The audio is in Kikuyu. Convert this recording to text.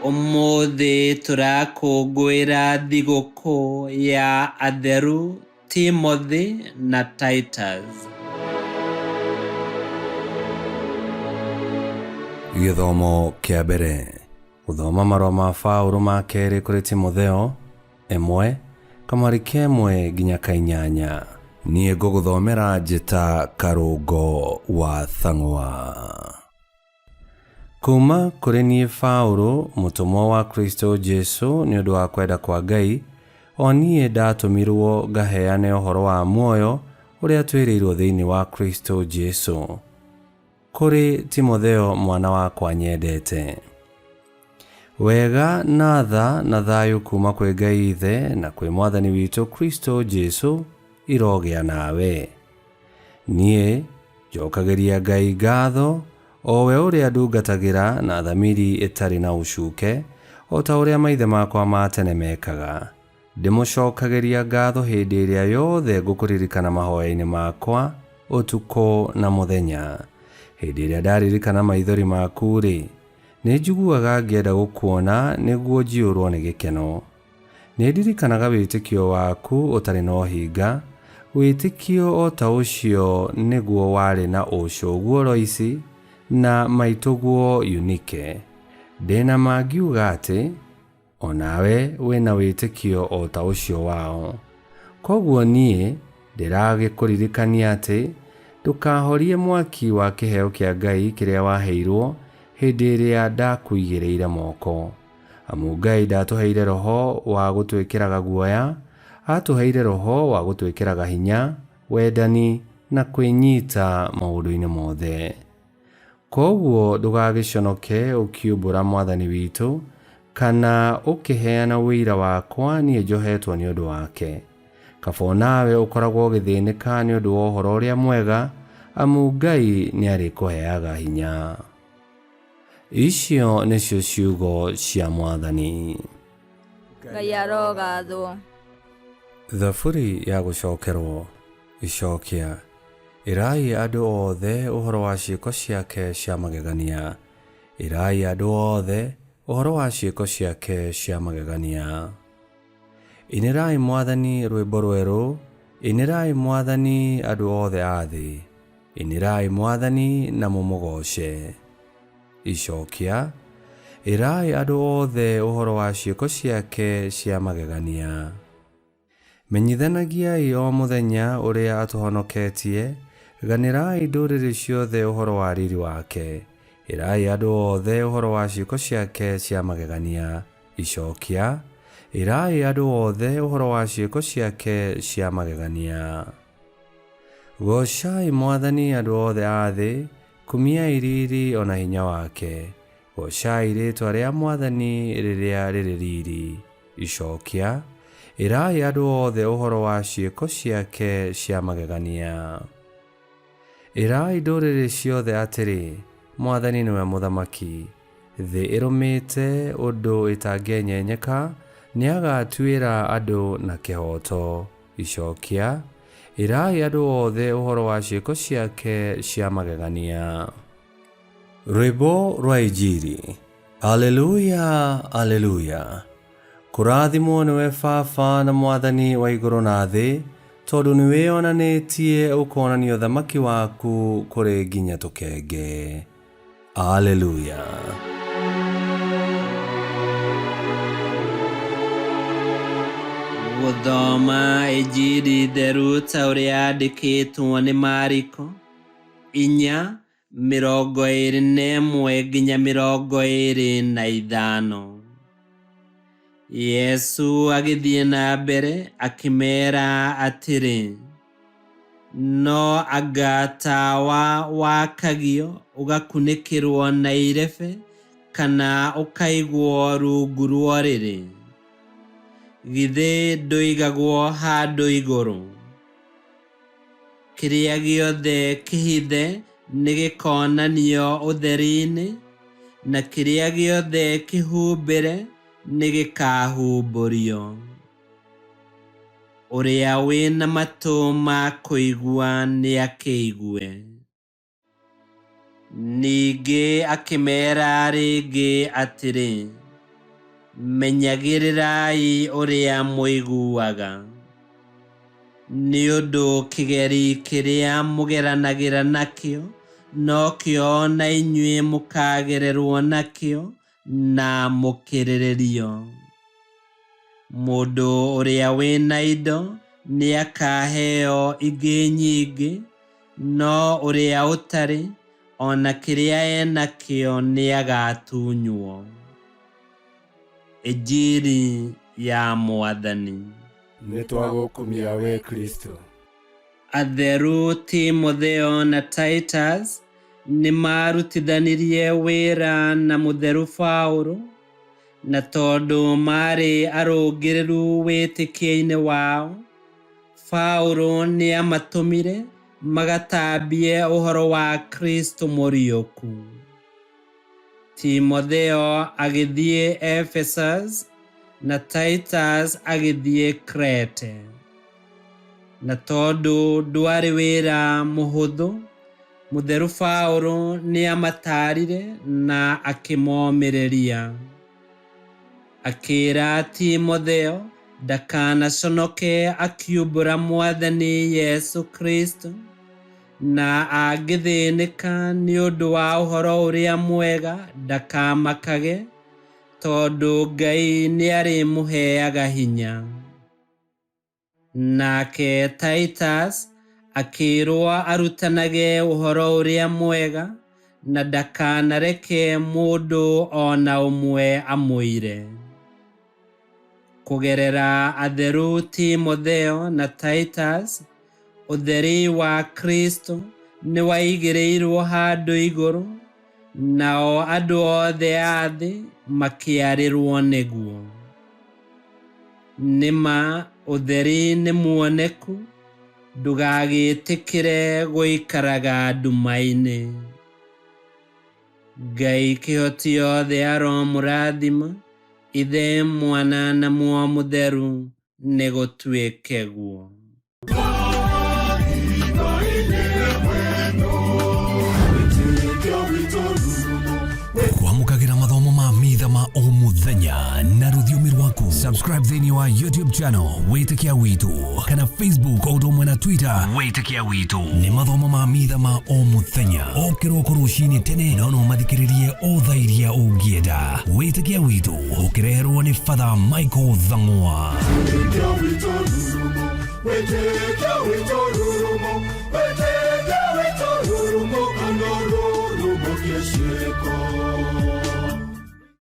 Ũmũthĩ tũrakũngũĩra thigũkũ ya atheru Timothy na Titus. Gĩthomo kĩa mbere. Gũthoma marũa ma Paũlũ ma kerĩ kũrĩ Timotheo, ĩmwe, kamwari ka ĩmwe nginya ka inyanya. Niĩ ngũgũthomera njĩta Karũngo wa Thang'wa. Kuuma kũrĩ niĩ Paũlũ, mũtũmwo wa Kristũ Jesũ nĩ ũndũ wa kwenda kwa Ngai, o niĩ ndatũmirwo ngaheane ũhoro wa muoyo ũrĩa twĩrĩirwo thĩinĩ wa Kristũ Jesũ, kũrĩ Timotheo mwana wakwa nyendete. Wega na tha na thayũ kuuma kwĩ Ngai Ithe na kwĩ Mwathani witũ Kristũ Jesũ irogĩa nawe. Niĩ njokagĩria Ngai ngatho, o we ũrĩa ndungatagĩra na thamiri ĩtarĩ na ũcuke, o ta ũrĩa maithe makwa ma tene mekaga. Ndĩmũcokagĩria ngatho hĩndĩ ĩrĩa yothe ngũkũririkana mahoya-inĩ makwa ũtukũ na mũthenya. Hĩndĩ ĩrĩa ndaririkana maithori maku-rĩ, nĩ njiguaga ngĩenda gũkuona nĩguo njiyũrũo nĩ gĩkeno. Nĩ ndirikanaga wĩtĩkio waku ũtarĩ na ũhinga, wĩtĩkio o ta ũcio nĩguo warĩ na ũcũguo Loisi na maitũguo Eunike. Ndĩ na ma ngiuga atĩ o nawe wĩ na wĩtĩkio o ta ũcio wao. Kwoguo niĩ ndĩragĩkũririkania atĩ ndũkahorie mwaki wa kĩheo kĩa Ngai kĩrĩa waheirũo hĩndĩ ĩrĩa ndakũigĩrĩire moko. Amu Ngai ndaatũheire roho wa gũtwĩkĩraga guoya, aatũheire roho wa gũtwĩkĩraga hinya, wendani, na kwĩnyita maũndũ-inĩ mothe. Kwoguo ndũgagĩconoke ũkiumbũra Mwathani witũ, kana ũkĩheana ũira wakwa niĩ njohetwo nĩ ũndũ wake. Kaba o nawe ũkoragwo ũgĩthĩnĩka nĩ ũndũ wa Ũhoro-ũrĩa-Mwega, amu Ngai nĩarĩkũheaga hinya. Icio nĩcio ciugo cia Mwathani. Ngai arogathwo. Thaburi ya gũcokerwo. Icokia. Ĩrai andũ othe ũhoro wa ciĩko ciake cia magegania. Ĩrai andũ othe ũhoro wa ciĩko ciake cia magegania. Inĩrai Mwathani rwĩmbo rwerũ, inĩrai Mwathani andũ othe a thĩ. Inĩrai Mwathani na mũmũgooce. Icokia, Ĩrai andũ othe ũhoro wa ciĩko ciake cia magegania. Menyithanagiai o mũthenya ũrĩa atũhonoketie, ganĩrai ndũrĩrĩ ciothe ũhoro wa riri wake. Ĩrai andũ othe ũhoro wa ciĩko ciake cia magegania. Icokia, Ĩrai andũ othe ũhoro wa ciĩko ciake cia magegania. Goocai Mwathani andũ othe a thĩ, kumiai riri o na hinya wake. Goocai rĩĩtwa rĩa Mwathani rĩrĩa rĩrĩ riri. Icokia, Ĩrai andũ othe ũhoro wa ciĩko ciake cia magegania. Ĩrai ndũrĩrĩ ciothe atĩrĩ, Mwathani nĩwe Mũthamaki. Thĩ ĩrũmĩte ũndũ ĩtangĩenyenyeka, nĩagatuĩra andũ na kĩhooto. Icokia, Ĩrai andũ othe ũhoro wa ciĩko ciake cia magegania. Rwĩmbo rwa Injiri. Aleluya, Aleluya. Kũrathimwo nĩwe Baba na Mwathani wa igũrũ na thĩ, tondũ nĩwĩonanĩtie ũkonania ũthamaki waku kũrĩ nginya tũkenge. Aleluya. Gũthoma Injiri theru ta ũrĩa yandĩkĩtwo nĩ Mariko, inya, 21 nginya 25. Yesu agĩthiĩ na mbere akĩmeera atĩrĩ, No anga tawa wakagio ũgakunĩkĩrwo na irebe kana ũkaigwo rungu rwa ũrĩrĩ? Githĩ ndũigagwo handũ igũrũ? Kĩrĩa gĩothe kĩhithe nĩgĩkonanio ũtheri-inĩ, na kĩrĩa gĩothe kĩhumbĩre nĩgĩkahumbũrio. Ũrĩa wĩ na matũ ma kũigua nĩakĩigue. Ningĩ akĩmeera rĩngĩ atĩrĩ, Menyagĩrĩrai ũrĩa mũiguaga, nĩ ũndũ kĩgeri kĩrĩa mũgeranagĩra nakĩo nokĩo na inyuĩ mũkagererwo nakĩo na mũkĩrĩrĩrio. Mũndũ ũrĩa wĩna indo nĩakaheo ingĩ nyingĩ, no ũrĩa ũtarĩ ona kĩrĩa enakĩo nĩagatunywo. Injiri ya Mwathani. Nĩ twagũkumia we Kristo. Atheru Timotheo na Titus nĩmarutithanirie wĩra na mũtheru Paũlũ, na tondũ maarĩ arũngĩrĩru wĩtĩkio-inĩ wao, Paũlũ nĩamatũmire magatambie ũhoro wa Kristo mũriũku. Timotheo agĩthiĩ Ephesus na Titus agĩthiĩ Krete. Na tondũ ndwarĩ wĩra mũhũthũ, mũtheru Paũlũ nĩamatarire na akĩmomĩrĩria. Akĩĩra Timotheo ndakanaconoke akiumbũra Mwathani Yesu Kristo, na angĩthĩnĩka nĩ ũndũ wa ũhoro ũrĩa mwega ndakamakage, tondũ Ngai nĩarĩmũheaga hinya. Nake Titus akĩĩrwo arutanage ũhoro ũrĩa mwega na ndakanareke mũndũ o na ũmwe amũire. Kũgerera atheru Timotheo na Titus, ũtheri wa Kristo nĩwaigĩrĩirwo handũ igũrũ, nao andũ othe a thĩ makĩarĩrwo nĩguo. Nĩma ũtheri nĩ muoneku, ndũgagĩtĩkĩre gũikaraga nduma-inĩ. Ngai kĩhoti yothe aromũrathima, Ithe, Mwana na Muoyo Mũtheru, nĩgũtuĩke guo. Kwamũkagĩra mathomo ma mitha ma o mũthenya na rũthiomi rwaku. Subscribe thĩinĩ wa YouTube channel Wĩtĩkia Witũ kana Facebook o ũndũ ũmwe na Twitter Wĩtĩkia Witũ. Nĩ mathomo ma mitha ma o mũthenya o kĩroko rũcinĩ tene, no no mathikĩrĩrie o thaa iria ũngĩenda. Wĩtĩkia Witũ ũkĩreherwo nĩ Father Michael Thang'wa. Wĩtĩkia witũ rurumo, wĩtĩkia witũ rurumo, wĩtĩkia witũ rurumo, kana rurumo kĩciko.